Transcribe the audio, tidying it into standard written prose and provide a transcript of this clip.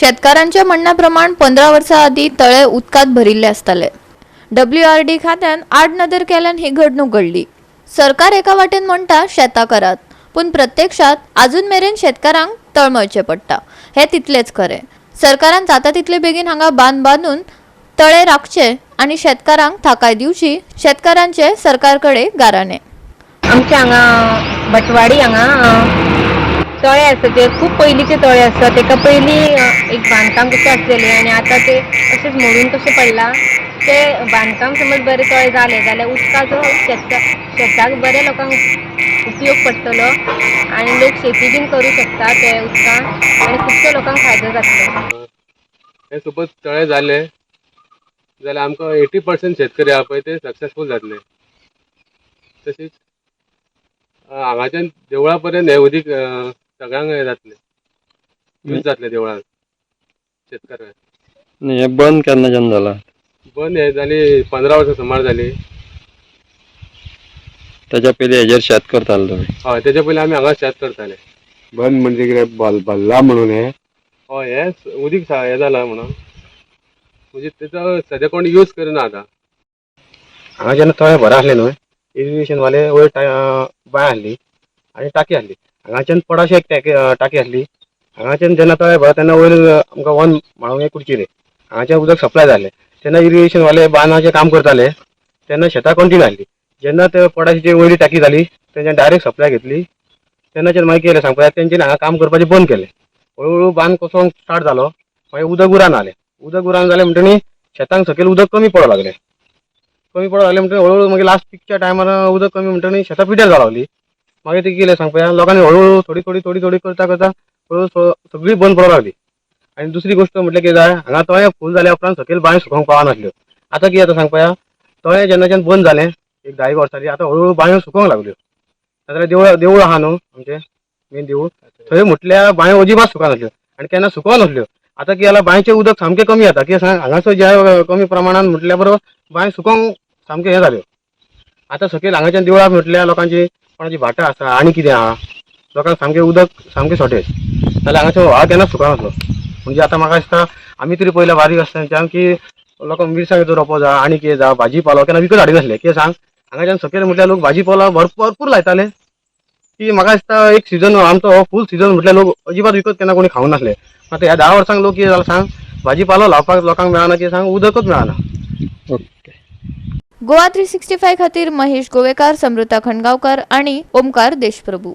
शेतकारांच्या म्हणण्या प्रमाण 15 वर्सां आदीं तळे उदकांत भरिल्ले आसताले. डब्ल्यूआरडी खात्यान आडनदर केल्यान ही घडणूक घडली. सरकार एका वाटेन म्हणटा शेतां करात, पूण प्रत्यक्षात आजून मेरेन शेतकारांक तळमळचें पडटा हें तितलेंच खरें. सरकारान जाता तितले बेगीन हांगा बांद बांदून तळे राखचे आनी शेतकारांक थाकाय दिवची. शेतकारांचे सरकार कडेन गाराणें. आमच्या हांगा भटवाडी हांगा तळे आसा, ते खूब पयलींचे तळे आसा. तेका पयलीं एक बांदकाम कशें आसलेलें आनी आतां ते अशेंच मोडून कशें पडलां. ते बांदकाम समज बरें तळे जालें जाल्यार उदकाचो शेताक बऱ्या लोकांक उपयोग पडटलो आनी लोक शेती बीन करूं शकता ते उदकान आनी खुबशे लोकांक फायदो जातलो. हे सपोज तळे जाले जाल्यार आमकां 80% शेतकरी आहा पळय ते सक्सेसफूल जातले. तशीच हांगाच्यान देवळा पर्यंत हें उदीक सगळ्यांक हें जातलें, यूज जातलें देवळान शेतकऱ्यांक. न्ही, हें बंद केन्नाच्यान जाला? बंद हें जाली 15 वर्सां सुमार जाली. त्याच्या पयलीं हेजेर शेत करताले तुमी? हय, तेच्या पयलीं आमी हांगा शेत करताले. बंद म्हणजे कितें, भल्ला म्हणून हें? हय, हें उदीक हें जालां म्हणून, म्हणजे तेचो सद्या कोण यूज करिना आतां. हांगा जेन्ना तळें भर आसलें न्हय, इरिगेशन वाले वयर बांय आसली आनी टाकी आसली. हांगाच्यान पडाशे एक टाकी आसली. हांगाच्यान जेन्ना तळें भर तेन्ना वयर आमकां वन म्हाळुंगे कुडची रे हांगाच्यान उदक सप्लाय जालें. तेन्ना इरिगेशन वाले बांदाचें काम करताले तेन्ना शेतां कंटिन्यू आसली. जेन्ना ते पडाशीची वयली टाकी जाली, तेंच्यान डायरेक्ट सप्लाय घेतली. तेन्नाच्यान मागीर केलें सांगपा, तेंच्यानी हांगा काम करपाचें बंद केलें. हळू हळू बांद कसो स्टार्ट जालो, मागीर उदक उरान आलें. उदक उरान जालें म्हणटनी शेतांक सकयल उदक कमी पडोंक लागलें. कमी पडोंक लागलें म्हणटकीर हळू हळू मागीर लास्ट पिकच्या टायमार उदक कमी म्हणटकीर शेतां पिड्यार जावंक लागली. मागीर ती कितें सांगपा, लोकांनी हळू हळू थोडी थोडी थोडी थोडी करता करता हळू हळू सगळी बंद पडोंक लागली. आनी दुसरी गोश्ट म्हटल्यार कितें जाय, हांगा तळें फूल जाल्या उपरांत सकयल बांय सुकोवंक पावनासल्यो. आतां कितें जाता सांगपा, तळें जेन्नाच्यान बंद जालें एक 10 वर्सांनी, आतां हळू हळू बांयो सुकोवंक लागल्यो. नाजाल्यार देवूळ देवूळ आहा न्हू आमचें मेन देवूळ, थंय म्हटल्यार बांयो अजिबात सुकनासल्यो आनी केन्ना सुकनासल्यो. आतां कितें जालां, बांयचें उदक सामकें कमी जाता. कितें सांग, हांगासर ज्या कमी प्रमाणान म्हटल्या बरोबर बांय सुकोवंक सामकें हें जाल्यो. आतां सकयल हांगाच्यान देवळां म्हटल्यार लोकांची कोणाची भाटां आसा आनी कितें आहा, लोकांक सामकें उदक सामकें शॉर्टेज. जाल्यार हांगासर व्हाळ केन्नाच सुकनासलो. म्हणजे आतां म्हाका दिसता आमी तरी पयल्या बारीक आसतनाच्यान की लोकांक मिरसांगेचो रोपो जावं आनी कितें जावं भाजी पालो केन्ना विकत हाडिनासले. कितें सांग, हांगाच्यान सकयल म्हटल्यार लोक भाजी पालो भरपूर लायताले की म्हाका दिसता एक सिजन आमचो हो फूल सिजन म्हटल्यार लोक अजिबात विकत केन्ना कोणी खावंक नासले. आतां ह्या 10 वर्सांक लोक कितें जालां सांग, भाजी पालो लावपाक लोकांक मेळना. कितें सांग, उदकच मेळना. ओके. गोवा 365 खातीर महेश गोवेकार, समृता खंडगावकर आणि ओमकार देशप्रभू.